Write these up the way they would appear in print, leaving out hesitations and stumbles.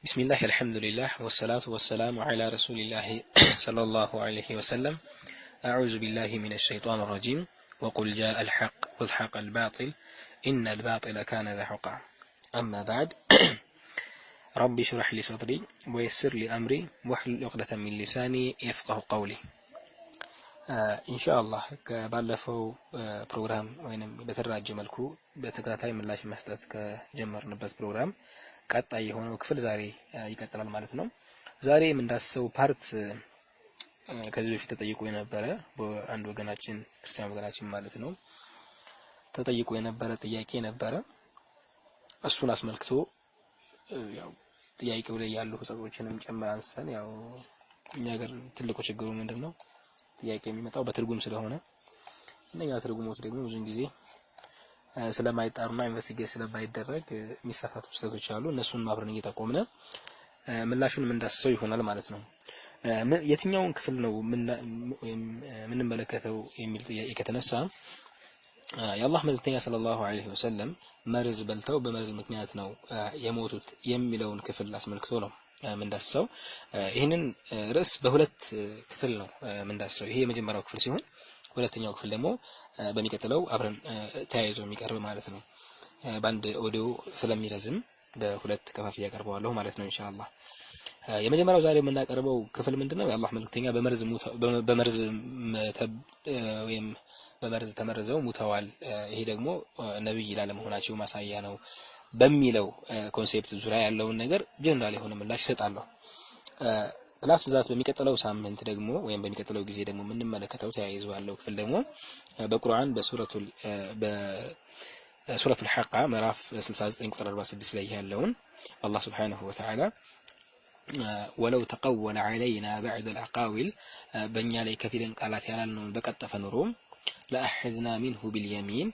بسم الله الحمد لله والصلاة والسلام على رسول الله صلى الله عليه وسلم. أعوذ بالله من الشيطان الرجيم. وقل جاء الحق وزهق الباطل إن الباطل كان زهوقا. أما بعد، رب اشرح لي صدري ويسر لي أمري واحلل عقدة من لساني يفقه قولي. ኢንሻአላህ ከባለፈው ፕሮግራም ወይንም በተደራጀ መልኩ በተከታታይ ምላሽ መስጠት ከጀመርንበት ፕሮግራም ቀጣይ የሆነው ክፍል ዛሬ ይቀጥላል ማለት ነው። ዛሬ የምንዳስሰው part ከዚህ በፊት ተጠይቆ የነበረ በአንድ ወገናችን፣ ክርስቲያን ወገናችን ማለት ነው፣ ተጠይቆ የነበረ ጥያቄ ነበረ። እሱን አስመልክቶ ያው ጥያቄው ላይ ያሉ ህጸጾችንም ጨምር አንስተን፣ ያው እኛ ጋር ትልቁ ችግሩ ምንድነው? ጥያቄ የሚመጣው በትርጉም ስለሆነ እነኛ ትርጉሞች ደግሞ ብዙን ጊዜ ስለማይጣሩና investigate ስለማይደረግ የሚሳሳቱ ስህተቶች አሉ። እነሱን አብረን እየጠቆምን ምላሹን የምንዳስሰው ይሆናል ማለት ነው። የትኛውን ክፍል ነው የምንመለከተው የሚል ጥያቄ ከተነሳ፣ የአላህ መልእክተኛ ሰለላሁ ዐለይሂ ወሰለም መርዝ በልተው በመርዝ ምክንያት ነው የሞቱት የሚለውን ክፍል አስመልክቶ ነው የምንዳስሰው። ይህንን ርዕስ በሁለት ክፍል ነው የምንዳስሰው። ይሄ የመጀመሪያው ክፍል ሲሆን ሁለተኛው ክፍል ደግሞ በሚቀጥለው አብረን ተያይዞ የሚቀርብ ማለት ነው። በአንድ ኦዲዮ ስለሚረዝም በሁለት ከፋፍዬ አቀርበዋለሁ ማለት ነው ኢንሻአላህ። የመጀመሪያው ዛሬ የምናቀርበው ክፍል ምንድነው? የአላህ መልእክተኛ በመርዝ ወይም በመርዝ ተመርዘው ሙተዋል፣ ይሄ ደግሞ ነብይ ላለመሆናቸው ማሳያ ነው በሚለው concept ዙሪያ ያለውን ነገር ጀነራል የሆነ ምላሽ እሰጣለሁ። Plus ብዛት በሚቀጥለው ሳምንት ደግሞ ወይም በሚቀጥለው ጊዜ ደግሞ የምንመለከተው ተያይዞ ያለው ክፍል ደግሞ በቁርአን በሱረቱል ሐቃ ምዕራፍ 69 ቁጥር 46 ላይ ያለውን አላህ ሱብሓነሁ ወተዓላ ወለው ተቀወለ ዐለይና በዕድ አልአቃዊል፣ በእኛ ላይ ከፊልን ቃላት ያላልነውን በቀጠፈ ኑሮ፣ ለአሐዝና ሚንሁ ቢልየሚን፣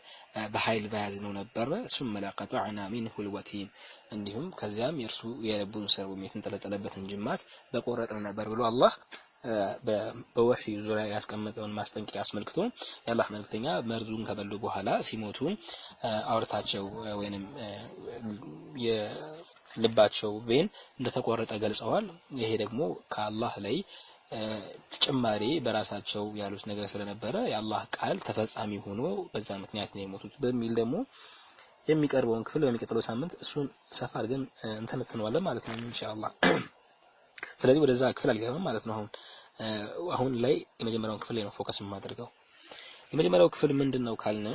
በኃይል በያዝነው ነበር፣ ሱመ ለቀጠዕና ሚንሁ ልወቲን፣ እንዲሁም ከዚያም የእርሱ የልቡን ስር ወይም የተንጠለጠለበትን ጅማት በቆረጥን ነበር ብሎ አላህ በወህይ ዙሪያ ያስቀመጠውን ማስጠንቀቂያ አስመልክቶ የአላህ መልእክተኛ መርዙን ከበሉ በኋላ ሲሞቱ አውርታቸው ወይንም የልባቸው vein እንደተቆረጠ ገልጸዋል። ይሄ ደግሞ ከአላህ ላይ ተጨማሪ በራሳቸው ያሉት ነገር ስለነበረ የአላህ ቃል ተፈጻሚ ሆኖ በዛ ምክንያት ነው የሞቱት በሚል ደግሞ የሚቀርበውን ክፍል በሚቀጥለው ሳምንት እሱን ሰፋ አድርገን እንተነትነዋለን ማለት ነው ኢንሻአላህ። ስለዚህ ወደዛ ክፍል አልገባም ማለት ነው። አሁን ላይ የመጀመሪያውን ክፍል ላይ ነው focus የማደርገው። የመጀመሪያው ክፍል ምንድነው ካልን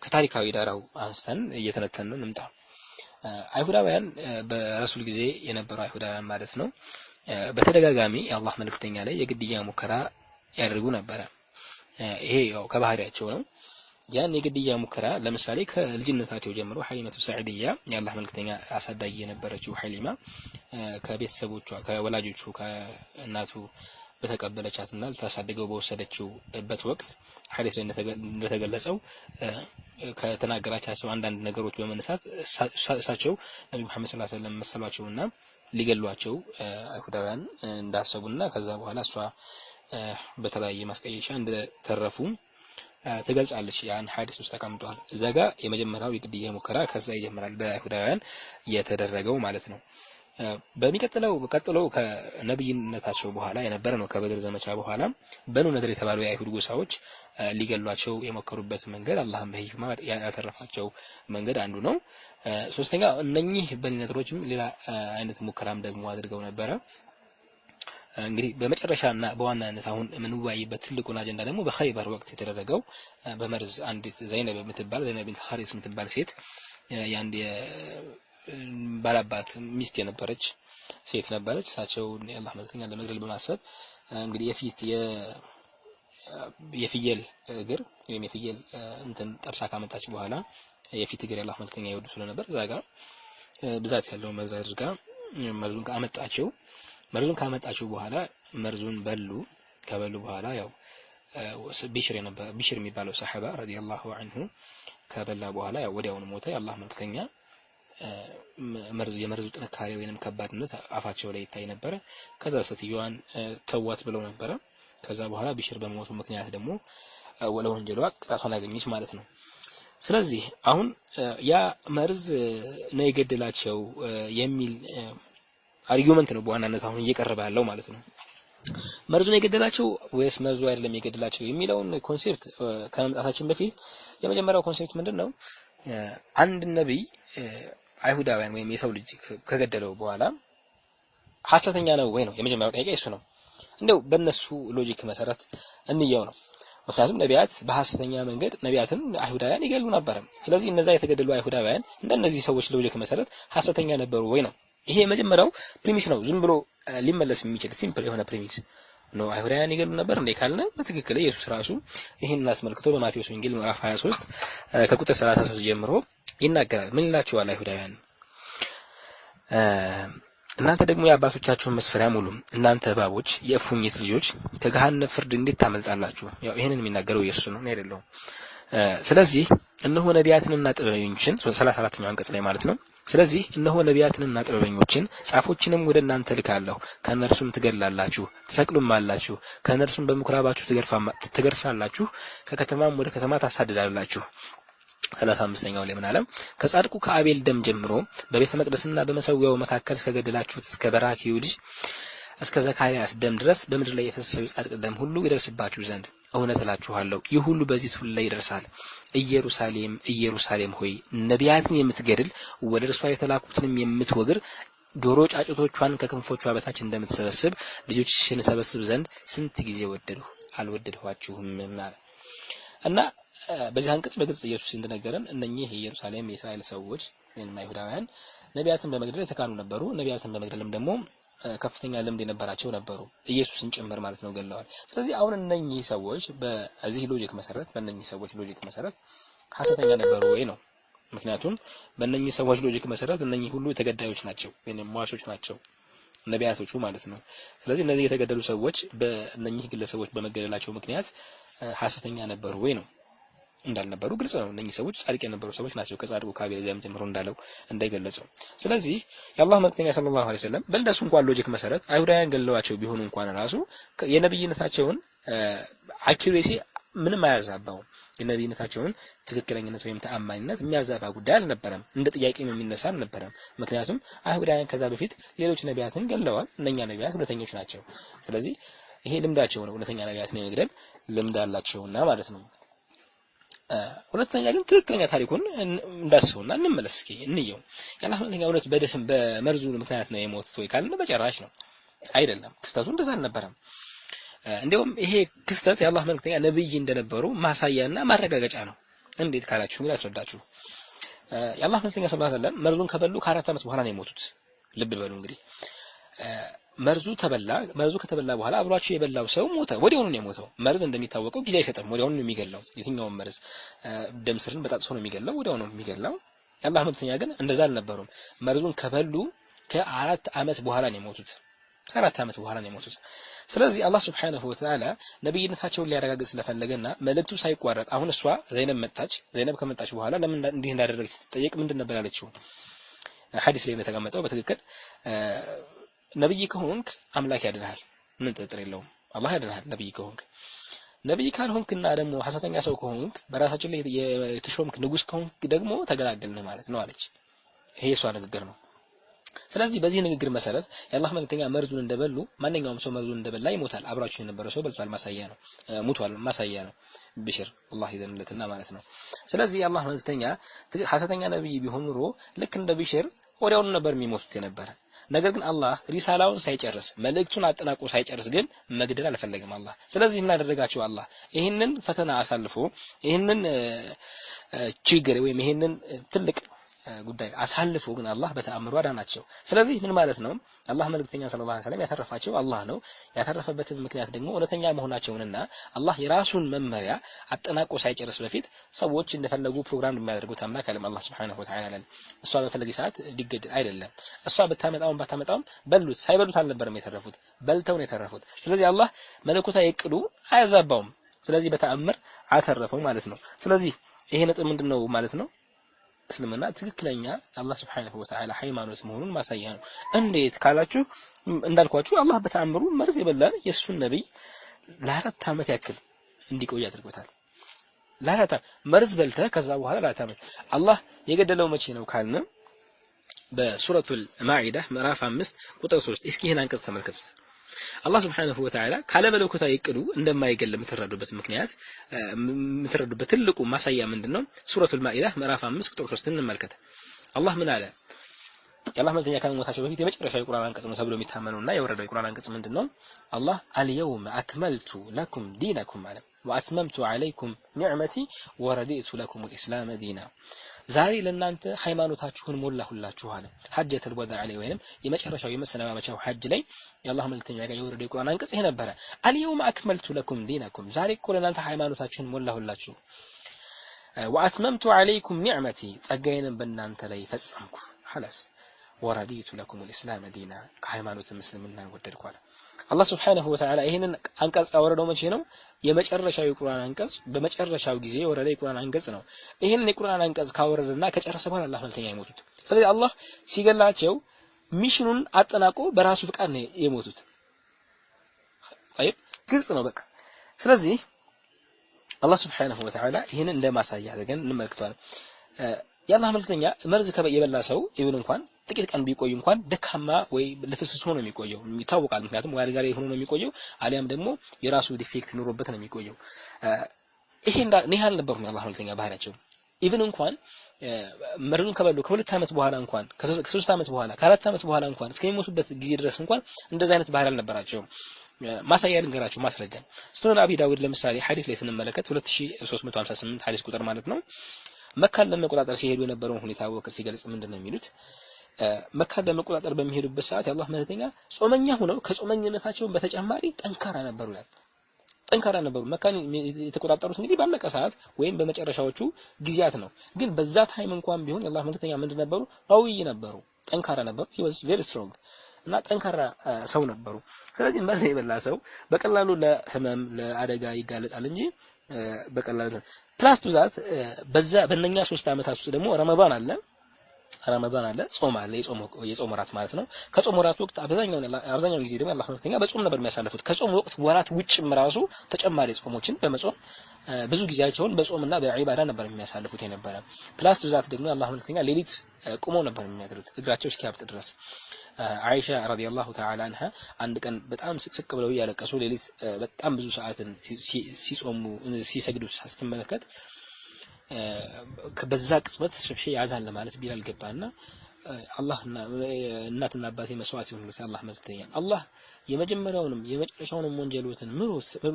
ከታሪካዊ ዳራው አንስተን እየተነተንን እንምጣ። አይሁዳውያን፣ በረሱል ጊዜ የነበሩ አይሁዳውያን ማለት ነው፣ በተደጋጋሚ የአላህ መልእክተኛ ላይ የግድያ ሙከራ ያደርጉ ነበረ። ይሄ ያው ከባህሪያቸው ነው። ያን የግድያ ሙከራ ለምሳሌ ከልጅነታቸው ጀምሮ ሐሊመቱ ሰዕድያ፣ የአላህ መልእክተኛ አሳዳጊ የነበረችው ሐሊማ፣ ከቤተሰቦቿ፣ ከወላጆቹ፣ ከእናቱ በተቀበለቻትና ልታሳድገው በወሰደችውበት ወቅት ሐዲስ ላይ እንደተገለጸው ከተናገራቻቸው አንዳንድ ነገሮች በመነሳት እሳቸው ነቢ መሐመድ ሰለላሁ ዐለይሂ ወሰለም መሰሏቸውና ሊገሏቸው አይሁዳውያን እንዳሰቡና ከዛ በኋላ እሷ በተለያየ ማስቀየሻ እንደተረፉ ትገልጻለች። ያን ሐዲስ ውስጥ ተቀምጧል። እዛ ጋር የመጀመሪያው የግድያ ሙከራ ከዛ ይጀምራል፣ በአይሁዳውያን የተደረገው ማለት ነው። በሚቀጥለው ቀጥሎ ከነብይነታቸው በኋላ የነበረ ነው። ከበድር ዘመቻ በኋላ በኑ ነድር የተባሉ የአይሁድ ጎሳዎች ሊገሏቸው የሞከሩበት መንገድ አላህም በሂክማ ያተረፋቸው መንገድ አንዱ ነው። ሶስተኛ እነኚህ በኒ ነድሮችም ሌላ አይነት ሙከራም ደግሞ አድርገው ነበረ። እንግዲህ በመጨረሻና በዋናነት አሁን የምንወያይበት ትልቁን አጀንዳ ደግሞ በኸይበር ወቅት የተደረገው በመርዝ አንዲት ዘይነብ የምትባል፣ ዘይነብ ቢንት ሐሪስ የምትባል ሴት፣ የአንድ ባላባት ሚስት የነበረች ሴት ነበረች። እሳቸውን የአላህ መልእክተኛ ለመግደል በማሰብ እንግዲህ የፊት የፍየል እግር ወይም የፍየል እንትን ጠብሳ ካመጣች በኋላ፣ የፊት እግር የአላህ መልእክተኛ ይወዱ ስለነበር እዛ ጋር ብዛት ያለው መርዝ አድርጋ መርዙን ካመጣቸው መርዙን ካመጣችው በኋላ መርዙን በሉ። ከበሉ በኋላ ያው ቢሽር የነበረ፣ ቢሽር የሚባለው ሰሐባ ረዲየላሁ ዐንሁ ከበላ በኋላ ያው ወዲያውኑ ሞተ። የአላህ መልእክተኛ የመርዙ ጥንካሬ ወይንም ከባድነት አፋቸው ላይ ይታይ ነበረ። ከዛ ሴትዮዋን ተዋት ብለው ነበረ። ከዛ በኋላ ቢሽር በመሞቱ ምክንያት ደግሞ ለወንጀሏ ቅጣቷን አገኘች ማለት ነው። ስለዚህ አሁን ያ መርዝ ነው የገደላቸው የሚል argument ነው በዋናነት አሁን እየቀረበ ያለው ማለት ነው። መርዙ ነው የገደላቸው ወይስ መርዙ አይደለም የገደላቸው የሚለውን concept ከመምጣታችን በፊት የመጀመሪያው concept ምንድነው? አንድ ነብይ አይሁዳውያን ወይም የሰው ልጅ ከገደለው በኋላ ሐሰተኛ ነው ወይ ነው የመጀመሪያው ጥያቄ እሱ ነው። እንደው በእነሱ logic መሰረት እንየው ነው። ምክንያቱም ነቢያት በሐሰተኛ መንገድ ነቢያትን አይሁዳውያን ይገሉ ነበር። ስለዚህ እነዛ የተገደሉ አይሁዳውያን እንደነዚህ ሰዎች logic መሰረት ሐሰተኛ ነበሩ ወይ ነው። ይሄ የመጀመሪያው premise ነው። ዝም ብሎ ሊመለስ የሚችል simple የሆነ premise ነው። አይሁዳውያን ይገሉ ነበር እንዴ ካልን በትክክል ኢየሱስ ራሱ ይሄንን አስመልክቶ በማቴዎስ ወንጌል ምዕራፍ 23 ከቁጥር 33 ጀምሮ ይናገራል። ምን ይላቸዋል አይሁዳውያን? እናንተ ደግሞ የአባቶቻችሁን መስፈሪያ ሙሉ፣ እናንተ እባቦች፣ የእፉኝት ልጆች ከገሃነም ፍርድ እንዴት ታመልጣላችሁ? ያው ይሄንን የሚናገረው ኢየሱስ ነው፣ እኔ አይደለሁም። ስለዚህ እነሆ ነቢያትንና ጥበበኞችን 34ኛው አንቀጽ ላይ ማለት ነው። ስለዚህ እነሆ ነቢያትንና ጥበበኞችን ጻፎችንም ወደ እናንተ ልካለሁ፣ ከእነርሱም ትገድላላችሁ፣ ትሰቅሉማላችሁ፣ ከእነርሱም በምኩራባችሁ ትገርፋላችሁ፣ ከከተማም ወደ ከተማ ታሳድዳላችሁ። 35ኛው ላይ ምን አለ? ከጻድቁ ከአቤል ደም ጀምሮ በቤተ መቅደስና በመሰዊያው መካከል እስከገደላችሁት እስከ በራኪዩ ልጅ እስከ ዘካርያስ ደም ድረስ በምድር ላይ የፈሰሰው የጻድቅ ደም ሁሉ ይደርስባችሁ ዘንድ እውነት እላችኋለሁ ይህ ሁሉ በዚህ ትውልድ ላይ ይደርሳል። ኢየሩሳሌም ኢየሩሳሌም ሆይ ነቢያትን የምትገድል ወደ እርሷ የተላኩትንም የምትወግር ዶሮ ጫጩቶቿን ከክንፎቿ በታች እንደምትሰበስብ ልጆችሽን ሰበስብ ዘንድ ስንት ጊዜ ወደድሁ አልወደድኋችሁም አለ። እና በዚህ አንቀጽ በግልጽ ኢየሱስ እንደነገረን እነኚህ የኢየሩሳሌም የእስራኤል ሰዎች ወይም አይሁዳውያን ነቢያትን በመግደል የተካኑ ነበሩ። ነቢያትን በመግደልም ደግሞ ከፍተኛ ልምድ የነበራቸው ነበሩ፣ ኢየሱስን ጭምር ማለት ነው ገለዋል። ስለዚህ አሁን እነኚህ ሰዎች በዚህ logic መሰረት በእነኚህ ሰዎች logic መሰረት ሐሰተኛ ነበሩ ወይ ነው። ምክንያቱም በእነኚህ ሰዎች logic መሰረት እነኚህ ሁሉ ተገዳዮች ናቸው ወይም ሟቾች ናቸው፣ ነቢያቶቹ ማለት ነው። ስለዚህ እነዚህ የተገደሉ ሰዎች በእነኚህ ግለሰቦች በመገደላቸው ምክንያት ሐሰተኛ ነበሩ ወይ ነው። እንዳልነበሩ ግልጽ ነው። እነኚህ ሰዎች ጻድቅ የነበሩ ሰዎች ናቸው፣ ከጻድቁ ከአቤል ደም ጀምሮ እንዳለው እንደገለጸው። ስለዚህ የአላህ መልእክተኛ صلى الله عليه وسلم በእንደሱ እንኳን logic መሰረት አይሁዳውያን ገለዋቸው ቢሆኑ እንኳን ራሱ የነብይነታቸውን accuracy ምንም አያዛባውም። የነብይነታቸውን ትክክለኝነት ወይም ተአማኒነት የሚያዛባ ጉዳይ አልነበረም፣ እንደ ጥያቄም የሚነሳ አልነበረም። ምክንያቱም አይሁዳውያን ከዛ በፊት ሌሎች ነቢያትን ገለዋል። እነኛ ነቢያት እውነተኞች ናቸው። ስለዚህ ይሄ ልምዳቸው ነው፣ እውነተኛ ነቢያትን የመግደል ልምድ አላቸውና ማለት ነው። ሁለተኛ ግን ትክክለኛ ታሪኩን እንዳስበውና እንመለስ እስኪ እንየው። የአላህ መልእክተኛ እውነት በደም በመርዙ ምክንያት ነው የሞቱት ወይ ካልን በጭራሽ ነው፣ አይደለም። ክስተቱ እንደዛ አልነበረም። እንደውም ይሄ ክስተት የአላህ መልእክተኛ ነብይ እንደነበሩ ማሳያና ማረጋገጫ ነው። እንዴት ካላችሁ እንግዲህ አስረዳችሁ። የአላህ መልእክተኛ ሰለላሁ ዐለይሂ ወሰለም መርዙን ከበሉ ከ4 ዓመት በኋላ ነው የሞቱት። ልብ በሉ እንግዲህ መርዙ ተበላ። መርዙ ከተበላ በኋላ አብሯቸው የበላው ሰው ሞተ። ወዲያውኑ ነው የሞተው። መርዝ እንደሚታወቀው ጊዜ አይሰጥም፣ ወዲያውኑ ነው የሚገላው። የትኛውም መርዝ ደም ስርን በጣጥሶ ነው የሚገላው፣ ወዲያውኑ ነው የሚገላው። የአላህ መልእክተኛ ግን እንደዛ አልነበሩም። መርዙን ከበሉ ከ4 ዓመት በኋላ ነው የሞቱት። ከ4 ዓመት በኋላ ነው የሞቱት። ስለዚህ አላህ Subhanahu Wa Ta'ala ነብይነታቸውን ሊያረጋግጥ ስለፈለገና መልእክቱ ሳይቋረጥ አሁን እሷ ዘይነብ መጣች። ዘይነብ ከመጣች በኋላ ለምን እንዲህ እንዳደረገች ስትጠየቅ ምንድን ነበር ያለችው? ሐዲስ ላይ እንደተቀመጠው በትክክል ነብይ ከሆንክ አምላክ ያድንሃል፣ ምንም ጥርጥር የለውም። አላህ ያድንሃል ነብይ ከሆንክ። ነብይ ካልሆንክና ደግሞ ሐሰተኛ ሰው ከሆንክ በራሳችን ላይ የተሾምክ ንጉስ ከሆንክ ደግሞ ተገላገልንህ ማለት ነው አለች። ይሄ የሷ ንግግር ነው። ስለዚህ በዚህ ንግግር መሰረት የአላህ መልእክተኛ መርዙን እንደበሉ ማንኛውም ሰው መርዙን እንደበላ ይሞታል። አብራችሁ የነበረ ሰው በልቷል፣ ማሳያ ነው። ሙቷል፣ ማሳያ ነው። ብሽር አላህ ይዘንለትና ማለት ነው። ስለዚህ የአላህ መልእክተኛ ሐሰተኛ ነብይ ቢሆን ኑሮ ልክ እንደ ብሽር ወዲያውኑ ነበር የሚሞቱት የነበረ። ነገር ግን አላህ ሪሳላውን ሳይጨርስ መልእክቱን አጠናቆ ሳይጨርስ ግን መግደል አልፈለገም አላህ። ስለዚህ ምን አደረጋቸው አላህ? ይህንን ፈተና አሳልፎ ይህንን ችግር ወይም ይህንን ትልቅ ጉዳይ አሳልፎ ግን አላህ በተአምሩ አዳናቸው። ስለዚህ ምን ማለት ነው? አላህ መልእክተኛ ሰለላሁ ዐለይሂ ወሰለም ያተረፋቸው አላህ ነው። ያተረፈበትም ምክንያት ደግሞ እውነተኛ መሆናቸውንና አላህ የራሱን መመሪያ አጠናቆ ሳይጨርስ በፊት ሰዎች እንደፈለጉ ፕሮግራም የሚያደርጉት አምላክ አይደለም አላህ Subhanahu Wa Ta'ala። እሷ በፈለገች ሰዓት ሊገደል አይደለም። እሷ ብታመጣውም ባታመጣውም በሉት፣ ሳይበሉት አልነበረም የተረፉት፣ በልተው ነው የተረፉት። ስለዚህ አላህ መለኮታዊ እቅዱ አያዛባውም። ስለዚህ በተአምር አተረፈው ማለት ነው። ስለዚህ ይሄ ነጥብ ምንድነው ማለት ነው? እስልምና ትክክለኛ አላህ Subhanahu Wa Ta'ala ሃይማኖት መሆኑን ማሳያ ነው። እንዴት ካላችሁ እንዳልኳችሁ አላህ በተአምሩ መርዝ የበላን የሱን ነብይ ለ4 ዓመት ያክል እንዲቆይ አድርጎታል። ለ4 ዓመት መርዝ በልተህ ከዛ በኋላ ለ4 ዓመት አላህ የገደለው መቼ ነው ካልን በሱረቱል ማኢዳ ምዕራፍ 5 ቁጥር 3 እስኪ ይሄን አንቀጽ ተመልከቱት። አላህ Subhanahu Wa Ta'ala ካለ መለኮታዊ እቅዱ እንደማይገል የምትረዱበት ምክንያት የምትረዱበት ትልቁ ማሳያ ምንድነው? ሱረቱል ማኢዳ ምዕራፍ 5 ቁጥር 3 እንመልከት። አላህ ምን አለ? የአላህ መልእክተኛ ከመሞታቸው በፊት የመጨረሻው የቁርአን አንቀጽ ነው ተብሎ የሚታመነውና የወረደው የቁርአን አንቀጽ ምንድነው? አላህ اليوم أكملت لكم دينكم አለ وأتممت عليكم نعمتي ورضيت لكم الإسلام دينا። ዛሬ ለእናንተ ሃይማኖታችሁን ሞላሁላችሁ አለ። ሐጀተል ወዳዕ ላይ ወይንም የመጨረሻው የመሰነባበቻው ሐጅ ላይ የአላህ መልእክተኛ ጋር የወረደው የቁርአን አንቀጽ ይሄ ነበረ። اليوم أكملت لكم دينكم፣ ዛሬ እኮ ለእናንተ ሃይማኖታችሁን ሞላሁላችሁ፣ وأتممت عليكم نعمتي፣ ጸጋዬንም በእናንተ ላይ ፈጸምኩ፣ خلاص ورضيت لكم الإسلام دينا፣ ከሃይማኖት እስልምናን ወደድኩ አለ። አላህ Subhanahu Wa Ta'ala ይሄንን አንቀጽ ያወረደው መቼ ነው? የመጨረሻው የቁርአን አንቀጽ በመጨረሻው ጊዜ የወረደ የቁርአን አንቀጽ ነው። ይሄንን የቁርአን አንቀጽ ካወረደና ከጨረሰ በኋላ አላህ መልእክተኛ የሞቱት። ስለዚህ አላህ ሲገላቸው mission ኑን አጠናቆ በራሱ ፍቃድ ነው የሞቱት። طيب ግልጽ ነው በቃ። ስለዚህ አላህ Subhanahu Wa Ta'ala ይሄንን እንደማሳያ አድርገን እንመለከተዋለን። የአላህ መልእክተኛ መርዝ የበላ ሰው even እንኳን ጥቂት ቀን ቢቆይ እንኳን ደካማ ወይ ልፍስፍስ ሆኖ ነው የሚቆየው ይታወቃል። ምክንያቱም ወይ አልጋ ላይ ሆኖ ነው የሚቆየው፣ አሊያም ደግሞ የራሱ defect ኑሮበት ነው የሚቆየው። ይሄ እንዲህ አልነበሩም የአላህ መልእክተኛ ባህሪያቸው። even እንኳን መርዙን ከበሉ ከሁለት ዓመት በኋላ እንኳን ከሶስት ዓመት በኋላ ከአራት ዓመት በኋላ እንኳን እስከሚሞቱበት ጊዜ ድረስ እንኳን እንደዛ አይነት ባህሪ አልነበራቸውም። ማሳያ ልንገራችሁ፣ ማስረጃ ሱነን አቢ ዳውድ ለምሳሌ ሐዲስ ላይ ስንመለከት 2358 ሐዲስ ቁጥር ማለት ነው። መካን ለመቆጣጠር ሲሄዱ የነበረውን ሁኔታ አቡበክር ሲገልጽ ምንድነው የሚሉት? መካን ለመቆጣጠር በሚሄዱበት ሰዓት የአላህ መልእክተኛ ጾመኛ ሆነው ከጾመኝነታቸው በተጨማሪ ጠንካራ ነበሩ ይላል። ጠንካራ ነበሩ። መካን የተቆጣጠሩት እንግዲህ ባለቀ ሰዓት ወይም በመጨረሻዎቹ ጊዜያት ነው። ግን በዛ time እንኳን ቢሆን የአላህ መልእክተኛ ምንድን ነበሩ? قوي ነበሩ፣ ጠንካራ ነበሩ። he was very strong እና ጠንካራ ሰው ነበሩ። ስለዚህ መርዝ የበላ ሰው በቀላሉ ለህመም ለአደጋ ይጋለጣል እንጂ በቀላሉ plus to that በዛ በእነኛ 3 ዓመታት ውስጥ ደግሞ ረመዳን አለ፣ ረመዳን አለ፣ ጾም አለ፣ የጾም ወራት ማለት ነው። ከጾም ወራት ወቅት አብዛኛውን ጊዜ ደግሞ የአላህ መልእክተኛ በጾም ነበር የሚያሳልፉት። ከጾም ወቅት ወራት ውጭም ራሱ ተጨማሪ ጾሞችን በመጾም ብዙ ጊዜያቸውን በጾምና በዒባዳ ነበር የሚያሳልፉት የነበረ። plus to that ደግሞ የአላህ መልእክተኛ ሌሊት ቆመው ነበር የሚያድሩት እግራቸው እስኪያብጥ ድረስ። አይሻ رضي الله تعالى عنها አንድ ቀን በጣም ስቅስቅ ብለው እያለቀሱ ሌሊት በጣም ብዙ ሰዓትን ሲጾሙ ሲሰግዱ ስትመለከት በዛ ቅጽበት ሱብሂ አዛን ለማለት ቢላል ገባና አላህና እናትና አባቴ መስዋዕት ይሁኑት አላህ መልእክተኛ፣ አላህ የመጀመሪያውንም የመጨረሻውንም ወንጀሎትን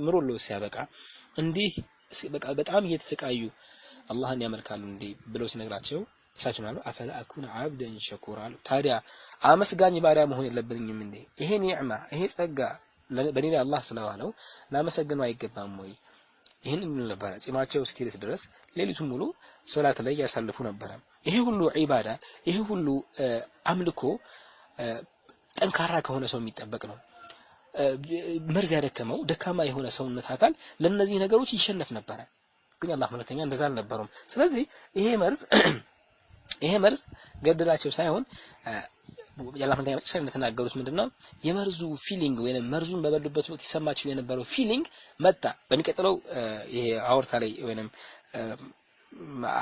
ምሮሎ ሲያበቃ እንዲህ በቃ በጣም እየተሰቃዩ አላህን ያመልካሉ እንዴ ብለው ሲነግራቸው እሳቸው አሉ አፈላ አኩነ አብደን ሸኩራ አሉ። ታዲያ አመስጋኝ ባሪያ መሆን የለብኝም እንዴ? ይሄ ኒዕማ ይሄ ጸጋ በእኔ ላይ አላህ ስለዋለው ላመሰግነው አይገባም ወይ? ይሄን እንል ነበር። ጺማቸው እስኪርስ ድረስ ሌሊቱን ሙሉ ሶላት ላይ ያሳልፉ ነበር። ይሄ ሁሉ ዒባዳ ይሄ ሁሉ አምልኮ ጠንካራ ከሆነ ሰው የሚጠበቅ ነው። መርዝ ያደከመው ደካማ የሆነ ሰውነት አካል ለነዚህ ነገሮች ይሸነፍ ነበር። ግን አላህ መልእክተኛ እንደዛ አልነበሩም። ስለዚህ ይሄ መርዝ ገደላቸው ሳይሆን የአላህ መልእክተኛ መጨረሻ እንደተናገሩት ምንድነው የመርዙ feeling ወይንም መርዙን በበሉበት ወቅት ይሰማቸው የነበረው feeling መጣ። በሚቀጥለው ይሄ አወርታ ላይ ወይንም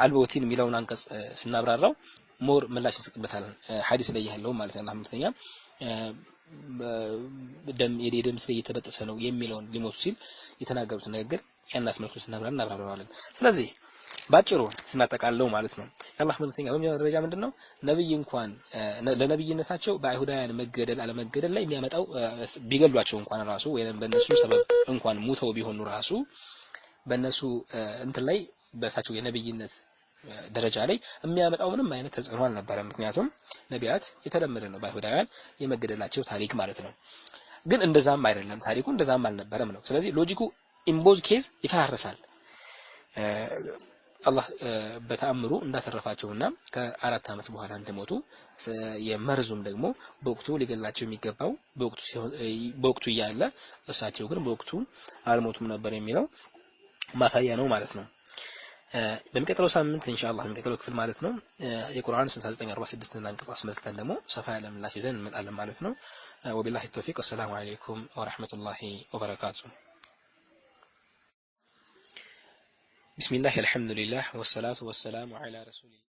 አልቦቲን የሚለውን አንቀጽ ስናብራራው more ምላሽ እንሰጥበታለን። ሐዲስ ላይ ያለው ማለት ነው። አላህ መልእክተኛ ደም የደም ስር እየተበጠሰ ነው የሚለውን ሊሞቱ ሲል የተናገሩት ንግግር ያን አስመልክቶ ስናብራራ እናብራራዋለን። ስለዚህ ባጭሩ ስናጠቃለው ማለት ነው የአላህ መልእክተኛ በመጀመሪያ ደረጃ ምንድነው ነብይ እንኳን ለነብይነታቸው በአይሁዳውያን መገደል አለመገደል ላይ የሚያመጣው ቢገሏቸው እንኳን ራሱ ወይንም በእነሱ ሰበብ እንኳን ሙተው ቢሆኑ ራሱ በእነሱ እንትን ላይ በእሳቸው የነብይነት ደረጃ ላይ የሚያመጣው ምንም አይነት ተጽዕኖ አልነበረም። ምክንያቱም ነቢያት የተለመደ ነው በአይሁዳውያን የመገደላቸው ታሪክ ማለት ነው። ግን እንደዛም አይደለም ታሪኩ እንደዛም አልነበረም ነው። ስለዚህ logic ኩ in both case ይፈራረሳል። አላህ በተአምሩ እንዳተረፋቸውና ከአራት ዓመት በኋላ እንደሞቱ የመርዙም ደግሞ በወቅቱ ሊገላቸው የሚገባው በወቅቱ እያለ እሳቸው ግን በወቅቱ አልሞቱም ነበር የሚለው ማሳያ ነው ማለት ነው። በሚቀጥለው ሳምንት ኢንሻአላህ በሚቀጥለው ክፍል ማለት ነው የቁርአን 6946 አንቀጽ አስመልክተን ደግሞ ሰፋ ያለ ምላሽ ይዘን እንመጣለን ማለት ነው። ወቢላሂ ተውፊቅ። ወሰላሙ አለይኩም ወራህመቱላሂ ወበረካቱ። ቢስሚላህ አልሐምዱሊላህ ወሰላቱ ወሰላሙ ዐላ ረሱሊላህ።